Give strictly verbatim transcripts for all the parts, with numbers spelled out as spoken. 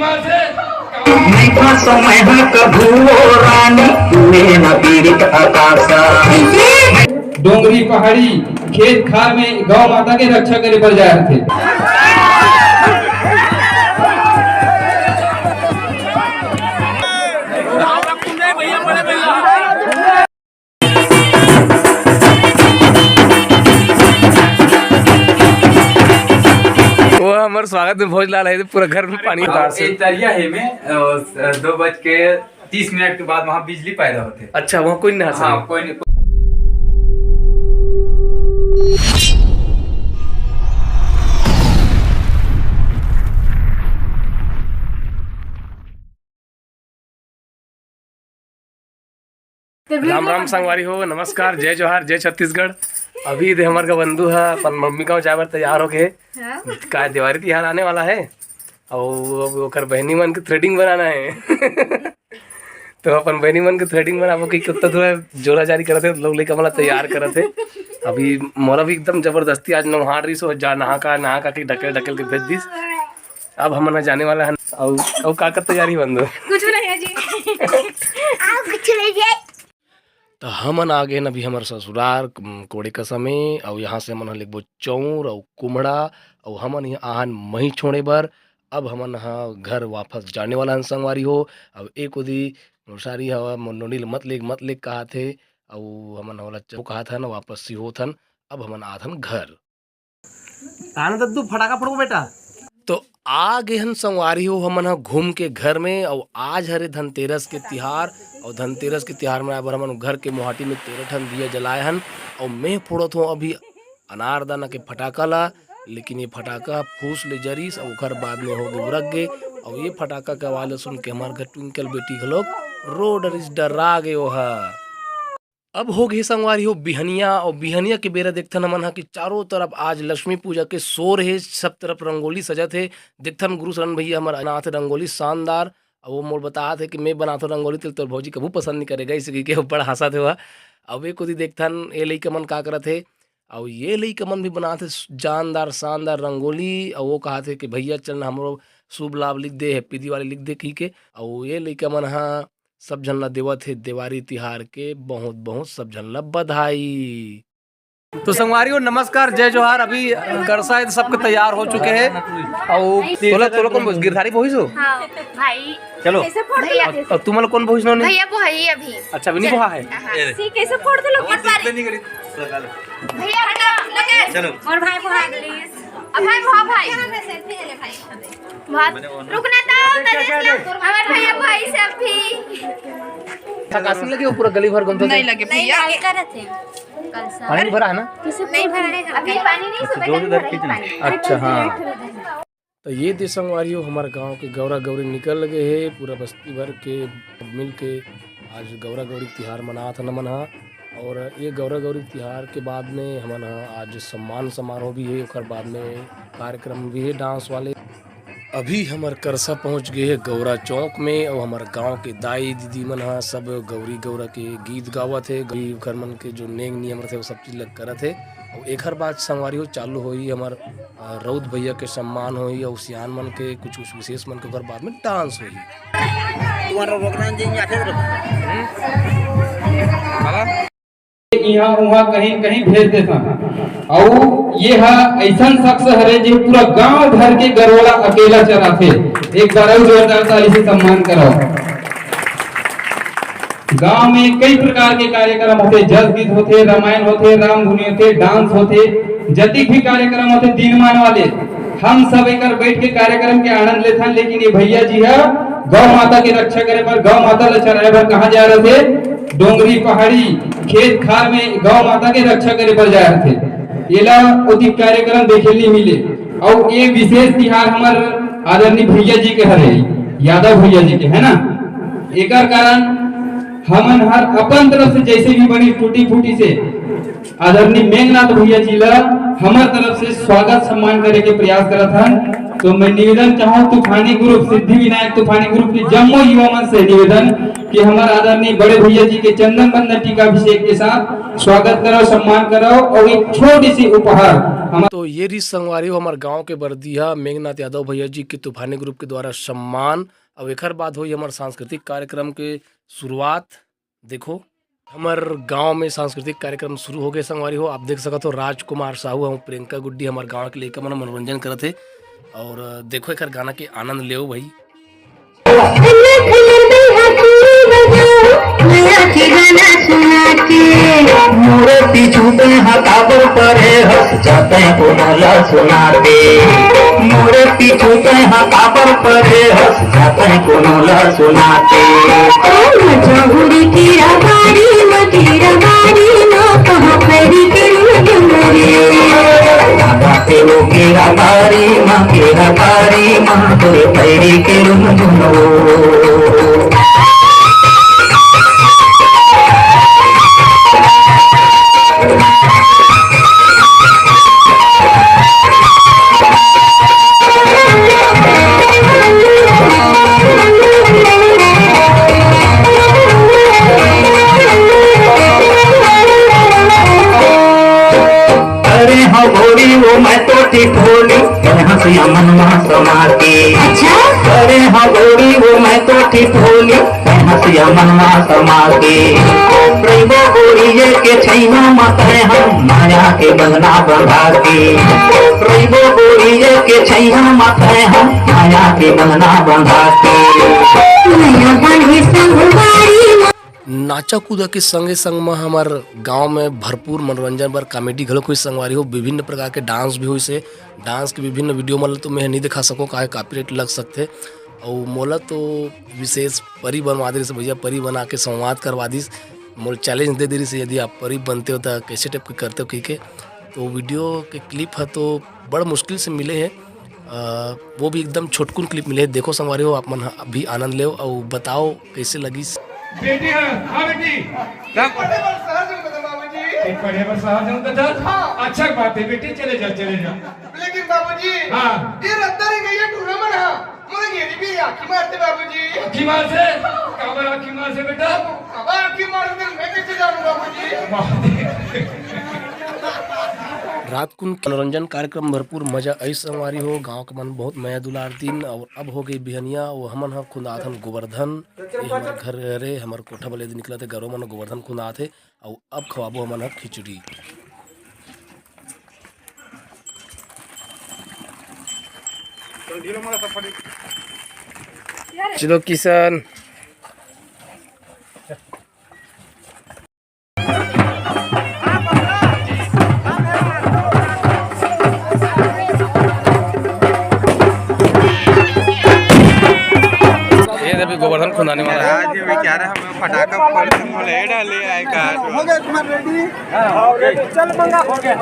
नहीं फंसो मैं हूँ कभू वो रानी, तूने न पीड़ित अकासा। डोंगरी पहाड़ी खेत खार में गौ माता के रक्षा करे बर जाए रथे। वो हमर स्वागत में भोजलाल है, पूरा घर में पानी उतार से। एक तरिया है में, अ, दो बज के तीस मिनट के बाद वहाँ बिजली पैदा होते। अच्छा, वहाँ कोई नहीं नहा हाँ, सकता? कोई नहीं। राम राम संगवारी हो, नमस्कार, जय जोहार, जय छत्तीसगढ़। अभी दे हमर का बंधु ह अपन मम्मी गाँव जाए बर तैयार हो गए। हाँ। का देवारी तिहार आने वाला है, अउ अब ओकर बहनी मन के threading बनाना है। तो अपन बहनी मन के threading बनाबो कि कितना थोड़ा जोरा जारी करत है, लोग लइका मन ला तैयार करत है। अभी मोला भी एकदम जबरदस्ती आज नहाड़ रही सो जा नहा का, नहा का के ढकेल ढकेल के भेज दिस। अब हमन ह जाने वाला है। अउ अउ का का तैयारी बंधु? कुछ नहीं है जी। आप कुछ नहीं है। त हमन आ गेन अभी हमर ससुरार, उम, कोड़े कसा में, अउ यहाँ से हमन ह लेगबो चौर अउ कुम्हड़ा, अउ हमन यहाँ आहन मही छोड़े बर। अब हमन ह घर वापस जाने वाला हन संगवारी हो। अब एक ओदी मोर सारी हवा मोर नोनी ल मत लेग, मत लेग कहात हे, अउ हमन ह ओला चलो कहात हन, वापस सिहोत हन। अब हमन आत हन घर। कहा ना दद्दू, फटाका फोड़बो बेटा। तो आ गे हन संगवारी हो हमन ह घूम के घर में। अउ आज हरे धनतेरस के तिहार, अउ धनतेरस के तिहार मनाए बर हमन घर के मोहाटी में तेरह ठन दिया जलाए हन। अउ मैं फोड़त हों अभी अनारदाना के फटाका ला, लेकिन ये फटाका फूस ले जरिस अउ ओकर बाद में हो गे उरक गे। अउ ये फटाका के आवाज ल सुन के हमर घर ट्विंकल बेटी घलोक रो डरिस, डर्रा गे ओहा। अब हो गे संगवारी हो बिहनिया, अउ बिहनिया के बेरा देखथन हमन ह कि चारों तरफ आज लक्ष्मी पूजा के शोर हे, सब तरफ रंगोली सजत हे। देखथन गुरु शरण भैया हमर बनात हे रंगोली शानदार, अउ वो मोर बतात हे कि मैं बनात हूँ रंगोली, तेल तोर भौजी कभू पसंद नहीं करेगा, इसे कहिके वो बड़ा हंसत हे वह। अब एक कोती देखथन ये लइका मन का करत हे, अउ ये लइका मन भी बनात हे जानदार शानदार रंगोली, अउ वो कहत हे कि भैया चल ना हमरो शुभ लाभ लिख दे, हैप्पी दिवाली लिख दे कहिके। अउ ये लइका मन ह सब झन ला देवत हे देवारी तिहार के बहुत बहुत सब झन ला बधाई। तो संगवारी हो, नमस्कार, जय जोहार। अभी करसा हे, सबके तैयार हो चुके हैं। अउ तोला, तोला कौन बोहिस? गिरधारी बोहिस हो? हाँ, भाई। चलो। कैसे फोड़ दिया? अउ, अउ तुमन ला कौन बोहिस नोनी? भैया बोही अभी। अच्छा, अभी नहीं बोहा है? हाँ। सी कैसे फोड़ दे लोग, मत मारे। भैया हटा, लगे। चलो। और भाई बोहा, please। अब भाई बोहा, भाई। बहुत, रुकना था, नरेश ला। हमारे भैया भाई सब भी। थकासी लगे हो पूरा गली भर घूमते नहीं थे? लगे नहीं भैया। लगे। कल से। पानी नहीं भरा है ना? नहीं भरा है। अभी पानी नहीं, सुबह जोर टाइम से भरा है खींचना। पानी। अच्छा, हाँ। तो ये दे संगवारी हो, हमारे गांव के गौरा गौरी निकल गए हैं, पूरा बस्ती भर के मिल के आज गौरा गौरी तिहार मनात हन हमन हा। और ये गौरा गौरी तिहार के बाद में हमन हा आज सम्मान समारोह भी है, ओकर बाद में कार्यक्रम भी है डांस वाले। अभी हमर करसा पहुंच गए हे गौरा चौक में, अउ हमर गांव के दाई दीदी मन ह सब गौरी गौरा के गीत गावत हे, गौरी घर मन के जो नेंग नियम रथे, वो सब चीज ल करत हे। अउ एखर बाद संगवारी हो चालू होही हमर, अ, रउत भैया के सम्मान होही, अउ सियान मन के कुछ, कुछ विशेष मन के ओकर बाद में डांस होही। तुम्हारा प्रोग्राम जे आते रहो। इहाँ उहाँ कहीं न कहीं भेज देथन। अउ ये ह अइसन शख्स हरे जे पूरा गांव भर के गरवा ला अकेला चराथे। एक बार अउ जोरदार ताली से सम्मान कराओ। गांव में कई प्रकार के कार्यक्रम होथे, जस गीत होथे, रामायण होथे, रामधुनी होथे, डांस होथे, जतिक भी कार्यक्रम होथे दिनमान वाले, हम सब एकर बैठ के कार्यक्रम के आनंद लेथन, लेकिन ये भैया जी ह गौ माता के रक्षा करे बर, गौ माता ल चराए बर कहाँ जाए रथे? डोंगरी पहाड़ी खेत खार में गौ माता के रक्षा करे बर जाए रथे। एला ओती कार्यक्रम देखे ल नहीं मिले। अउ ये विशेष तिहार हमर आदरणीय भैया जी के हरे, यादव भैया जी के, है ना? एकर कारण हमन हर अपन तरफ से जैसे भी बनी टूटी फूटी से आदरणीय मेघनाथ भैया जी ला हमर तरफ से स्वागत सम्मान करे के प्रयास करत हन। तो मैं निवेदन चाहूँ तूफानी ग्रुप, सिद्धि विनायक तूफानी ग्रुप के जम्मो युवा मन से निवेदन कि हमर आदरणीय बड़े भैया जी के चंदन बंदन टीकाभिषेक के साथ स्वागत करो, सम्मान करो और एक छोटी सी उपहार तो ये रहिस संगवारी हो हमर गांव के बरदिया मेघनाथ यादव भैया जी के तूफानी ग्रुप के द्वारा सम्मान। अब एकर बाद होई हमर सांस्कृतिक कार्यक्रम के शुरुआत। देखो, हमर गांव में सांस्कृतिक कार्यक्रम शुरू हो गए संगवारी हो। आप देख सकत हो राजकुमार साहू और प्रियंका गुड्डी हमर गांव के लइका मन मनोरंजन करत हे। और देखो, एकर गाना के आनंद लेओ भाई। मोरे पीछू तैं हा काबर परे हस, जातैं कोनो ला सुनाते। मोरे पीछू तैं हा काबर परे हस, जातैं कोनो ला सुनाते। अरे हाँ गोरी वो मैं तो ठीक होली, तोर हंसिया मन मा समा के। अच्छा? अरे हाँ गोरी वो मैं तो ठीक होली, तोर हंसिया मन मा समा के। रहिबो गोरी ये के छैया मा तैं हम माया के बंधना बंधा के। रहिबो गोरी ये के छैया मा तैं हम माया के बंधना बंधा के। नैया बांधे संगवारी मा। नाचा कूदा के संगे संग म हमर गांव में भरपूर मनोरंजन बर कॉमेडी घलोक होइस संगवारी हो। विभिन्न प्रकार के डांस भी होइस हे। डांस के विभिन्न वीडियो मन ल तो मैं नहीं दिखा सको, काहे कॉपीराइट लग सकथे। अउ मोला तो विशेष परी बनवा दे रहिस भैया, परी बना के संवाद करवा दिस। मोला चैलेंज दे दे रहिस, यदि आप परी बनते हो तो कैसे टाइप के करते हो कहिके। तो वीडियो के क्लिप ह तो बड़ मुश्किल से मिले हे। अ, वो भी एकदम छोटकुन क्लिप मिले हे। देखो संगवारी हो, आप मन ह अभी आनंद लेव अउ बताओ कैसे लगिस। बेटी है, हाँ बेटी। क्या? पढ़े बर शहर जाऊँ कथा बाबूजी। ये पढ़े बर शहर जाऊँ कथा? हाँ। अच्छा बात है बेटी, चले जा, चले जा। लेकिन बाबूजी, हाँ। ये रद्दा रे गैया टूरा मन हा, मोला ये भी आँखी मारते बाबूजी। आँखी मार से? काबर आँखी मार से बेटा? अब आँखी मार से मैं कैसे जानूँ बाबूजी? रात कुन मनोरंजन कार्यक्रम भरपूर मजा अइस संगवारी हो। गांव के मन बहुत मया दुलार दिन और अब हो गई बिहनिया। वो हमन ह खुंदाथन गोवर्धन, ये हमर घर हरे, हमर कोठा बले निकलत हे, गरवा मन गोवर्धन खुंदात हे। अउ अब खवाबो हमन ह खिचड़ी। चलो किशन। ये देखो गोवर्धन खुंदाने वाला है। आज ये बेचारा हमें फटाका फोड़ के मोले डाले आए का। हो गया तुम्हारा रेडी? हाँ, हो गया। चल मंगा। हो गया।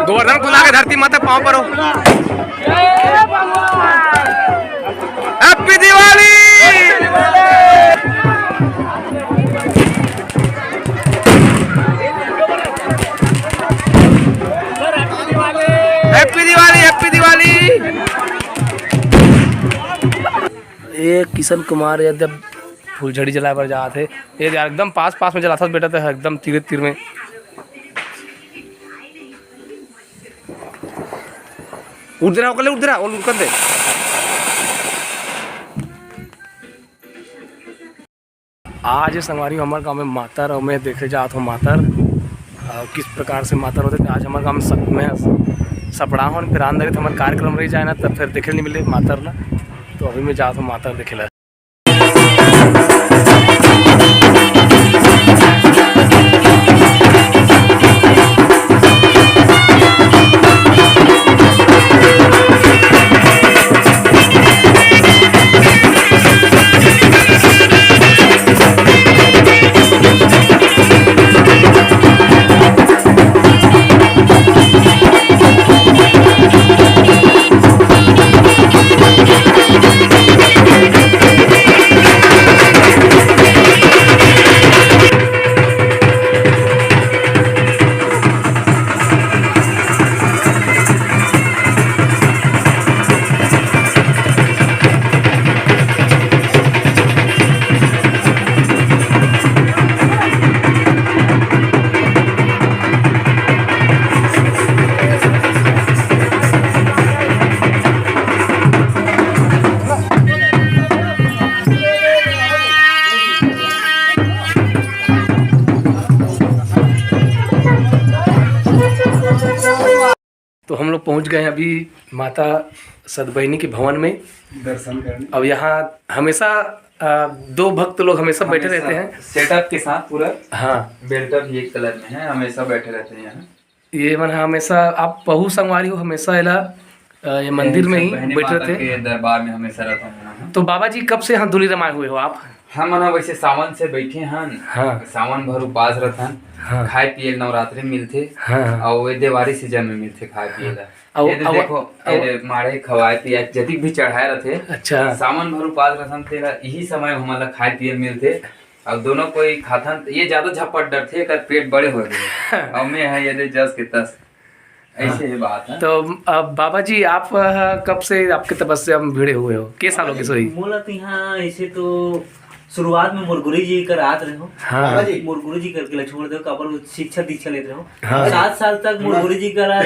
गोवर्धन खुंदा के धरती माता पाँव पर हो। Happy Diwali. Happy Diwali, happy Diwali. ये किशन कुमार यादव फुलझड़ी जलाए बर जात हे। ये यार एकदम पास पास में जलाथस बेटा, तो एकदम तीरे तीर में। उठ दे रहा, ओकर ले उठ दे रहा, वो उड़कन दे। आज संगवारी हमर गांव में मातर, अउ मैं देखे जात हूँ मातर, अ, किस प्रकार से मातर होथे। आज हमर गांव में सप-, मैं सपड़ा हूँ, फिर अंदर हमर कार्यक्रम रह जाए ना, तब फिर देखे नहीं मिले मातर ना, तो अभी मैं जात हूँ मातर देखे ला। पहुंच गए हैं अभी माता सतबहिनी के भवन में। दर्शन करने। अब यहाँ हमेशा, अ, दो भक्त लोग हमेशा बैठे हमेशा रहते हैं। Setup के साथ पूरा हाँ। Belt भी एक colour में है, हमेशा बैठे रहते हैं यहाँ। ये मन हमेशा, आप पहू संगवारी हो, हमेशा एला, अ, ये मंदिर में ही बहनी बैठे माता रहते हैं। के दरबार में हमेशा रहता हूँ मैं। तो बाबा जी, कब से यहाँ धुनी रमाए हुए हो आप? हम मन ह वैसे सावन से बैठे हन। हाँ। सावन भर उपास रथन। हाँ। खाए पिए ल नवरात्रि में मिलथे। हाँ। अउ ये देवारी season में मिलथे खाए पिए ला। अउ, ये दे अउ, देखो, अउ, ये दे माड़े खवाए पिए जतिक भी चढ़ाए रथे। अच्छा। सावन भर उपास रथन तेला इही समय हमन ला खाए पिए ल मिलथे। अउ दोनों कोई खाथन, ये ज्यादा झपट डरथे, एकर पेट बड़े हो गए। अउ मैं ह ये दे जस के तस। ऐसे हाँ। ये बात है। तो अब बाबा जी, आप, अ, कब से आपके तपस्या में भिड़े हुए हो? के साल हो गए सोई? मोला तो यहाँ ऐसे तो शुरुआत में मोर गुरु जी कर आत रहे हो। हाँ। बाबा जी, मोर गुरु जी करके ला छोड़ दो, काबर वो शिक्षा दीक्षा लेते रहो। हाँ। सात साल तक मोर गुरु जी करा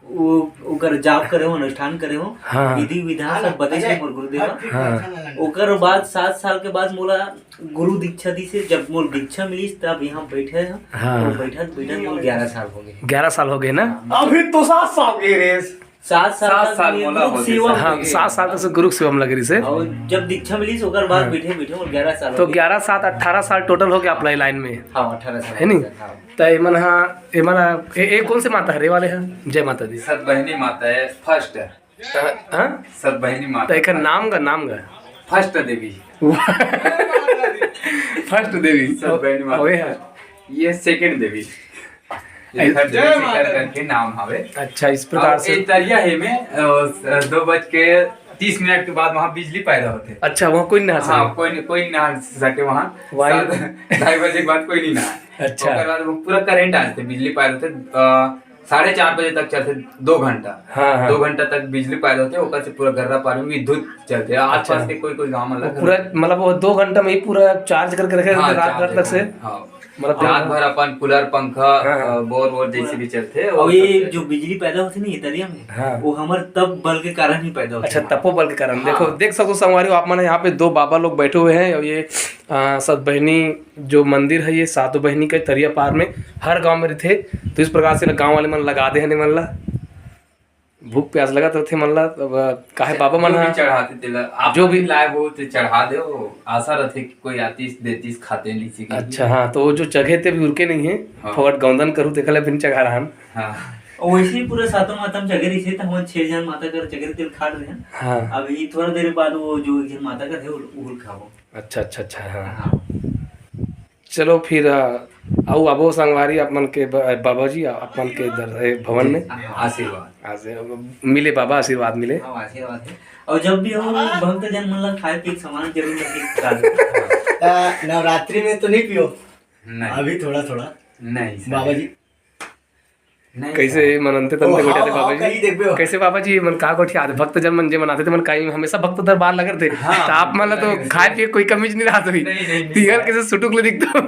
वो ओकर जाप करे हो, अनुष्ठान करे हो, हाँ। विधि विधान सब बते थे मोर गुरुदेव। हाँ। ओकर बाद सात साल के बाद मोला गुरु दीक्षा दी से, जब मोर दीक्षा मिलिस तब यहाँ बैठे हैं। हाँ। और बैठत बैठत मोर ग्यारह साल हो गए। ग्यारह साल हो गए ना? हाँ। अभी तो सात साल के रे। सात साल सात तक साल ये मोला गुरु होते सेवा साथ। हाँ, में लगे। सात साल तक से गुरु सेवा में लगे रहिसे। और जब दीक्षा मिलिस ओकर बाद हाँ। बैठे बैठे मोर ग्यारह साल तो हो गए। ग्यारह, सात, अठारह साल total हो गया अपना लाइन में। हाँ, अठारह साल है नहीं? हो गए, हाँ। त एमन ह, एमन ह, ए, ए, कौन से माता हरे वाले हैं? जय माता दी। सतबहिनी माता है first। हाँ? सतबहिनी माता। त एकर नाम का, नाम का? First देवी। First देवी। सतबहिनी माता। ओए है। ये second देवी। ये ऐसे third देवी से कर करके नाम हवे। अच्छा, इस प्रकार और से। एक तरिया है में, अ, दो बज के तीस मिनट के बाद वहाँ बिजली पैदा होते। अच्छा, वहाँ कोई नहीं नहा हाँ, सके? कोई नहीं, कोई नहीं नहा सके वहाँ। वायु सात, ढाई बजे के बाद कोई नहीं नहा। अच्छा। ओकर बाद वो पूरा करंट आ जाते, बिजली पैदा होते। अ, साढ़े चार बजे तक चलते, दो घंटा। हाँ, हाँ। दो घंटा तक बिजली पैदा होते, ओकर से पूरा गर्रा पार में विद्युत चलते। आसपास अच्छा। के कोई, कोई गांव में वो लग पूरा, मतलब, वो दो घंटा में ही पूरा charge करके रखे हाँ, रहते रात charge भर तक से? हाँ। मतलब, रात भर अपन cooler, पंखा, हाँ, हाँ। अ, बोर, वोर जैसे भी चलते, वो और ये सब जो बिजली पैदा होती नहीं है तरिया में, हाँ। वो हमर तप बल के कारण ही पैदा होती अच्छा, है। तपो बल के कारण। हाँ। देखो, देख सको संगवारी हो, आप मन यहाँ पे दो बाबा लोग बैठे हुए हैं और ये, अ, सतबहिनी जो मंदिर है, ये सातों बहिनी के तरिया पार में हर गांव में रहते। तो इस प्रकार से गांव वाले मन लगा दे हैं मन ला, भूख प्यास लगत रथे मन ला, तब काहे बाबा मन जो भी ह चढ़ाते तेला, आप जो भी भी लाए हो ते चढ़ा दे, वो आशा रथे कि कोई आतीस देतीस खाते लीची के। अच्छा, हाँ, तो वो जो जगह ते भी उरके नहीं है, हाँ। फोकट गौंदन करू, तेखा ले फिर चढ़ा रहन। हाँ। और वैसे ही पूरा सातों माता में जगह रही थे, तो हम छह जन माता कर जगह तेल खाट रहे हैं। हाँ। अभी थोड़ा देर बाद वो जो एक जन माता कर है, वो, वो खाओ। अच्छा, अच्छा, अच्छा, हाँ। हाँ। चलो फिर, अ, अउ आबो संगवारी, आप मन के ब-, बाबा जी, आप मन के दर-, ए, भवन में। आशीर्वाद। आशीर्वाद मिले बाबा, आशीर्वाद मिले। हाँ, आशीर्वाद है। और जब भी हो, भक्त जन मन ला खाए पिए के सामान जरूर लेके डालो। अ, नवरात्रि में तो नहीं पियो? नहीं। अभी थोड़ा थोड़ा। नहीं, सर। बाबा जी। नहीं, कैसे सर। मन अंते तंते ओ, गोठियाथे हाँ, बाबा हाँ, जी? कहीं देखबे हो। कैसे बाबा जी, मन का गोठियाथे? भक्त जन मन जे मन आथे, ते मन काई हमेशा भक्त दरबार लगे रथे। हाँ, तो आप मन ला तो लगे रथे। खाए पिए कोई कमी नहीं रहत होही। नहीं, नहीं, नहीं, तिहर सर। कैसे सुटुक ले दिखतो।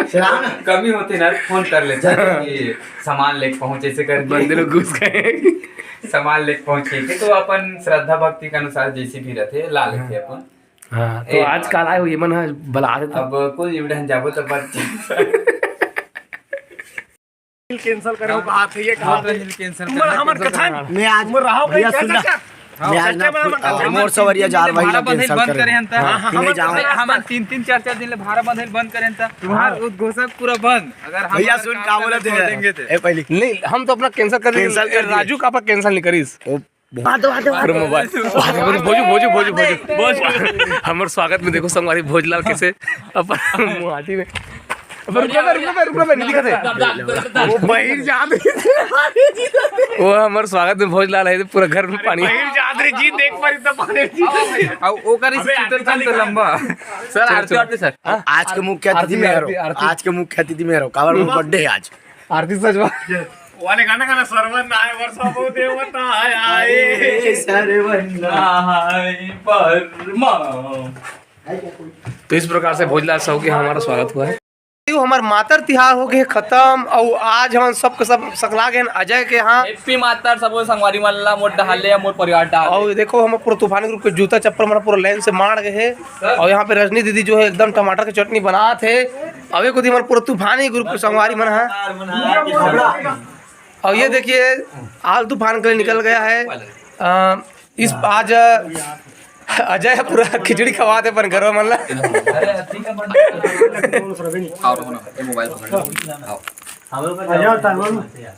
चलाओ ना। कमी होती ना, फोन कर ले, चल, कि सामान लेके पहुंचे से करके। बंदे लोग घुस गए। सामान लेके पहुंचे के, तो अपन श्रद्धा भक्ति के अनुसार जैसे भी रहते, ला लेते हाँ। अपन। हाँ, तो ए, आज काल आए हो, ये मन ह बला देता। अब कोई एवढ्यान जाबो तो बात। Cancel करे हो, हाँ। कहा थे ये, कहा हाँ, थे। Cancel हमर, करना, हमर cancel कथा करना। मैं आज, उमर रहा हो भैया, कहीं सुन ना। चाचा? हाँ, मैं आज चाचा ना, मेरा मन अ, कथा मोर मत सवरिया कीजिए, जार वही भाड़ा ना बंधे cancel बंद करे। करे हैं त। हाँ, हाँ, कि नहीं हमर जाओ। कथा हमन तीन तीन चार चार दिन ले भाड़ा बंधे बंद करे हैं त। तुम्हार हाँ। उद्घोषक पूरा बंद। अगर हम भैया अगर सुन, cancel का बोलत कर है? देंगे तो। ए, पहली। नहीं, हम तो अपना cancel कर देंगे। Cancel कर ए, दीजिए। राजू का पर cancel नहीं करिस। ओ, अरे मोबाइल। अरे भोजू, भोजू, भोजू, भोजू, भोजू। हमर स्वागत में देखो संगवारी भोजलाल कैसे अपन मुहाटी में। अब रुक ना, रुक ना, रुक ना, नहीं दिखत है। वो बहिर जात रही। वो हमर स्वागत में भोजलाल है, पूरा घर में पानी। बहिर जात रही जी, देख पर इतना पानी। अब ओकर इसे अबे, चुतर आरती चल तो लंबा। सर, चलो, आरती, चलो। आरती, सर। हाँ? आज के मुख्य अतिथि आरती, मैं आरती, रहो। आरती। आज के मुख्य अतिथि मैं रहो। काबर मोर हाँ। Birthday है आज। आरती सजवा। वाले गाना गाना, सरवन नहाए बर सबो देवता आए। आए, सरवन नहाए बर मा। तो इस प्रकार से भोजलाल साहू के हमारा स्वागत हुआ है। हमार मातर तिहार हो गए खत्म, और आज हम सबके सब सकला गए अजय के यहाँ। Happy मातर सबो संगवारी मन ला, मोर डहाले या मोर परिवार डहाले। और देखो, हम पूरा तूफानी group के जूता चप्पल हमारा पूरा line से मार गए है। और यहाँ पे रजनी दीदी जो है एकदम टमाटर की चटनी बनात है। अबे को हमारे पूरा तूफानी group के संगवारी मन है। और ये देखिए, आल तूफान के लिए निकल गया है। अ, इस आज अजय पूरा खिचड़ी खवात हे अपन घर वाला मन ला। आओ, रहो ना, ये मोबाइल पकड़ लो। आओ।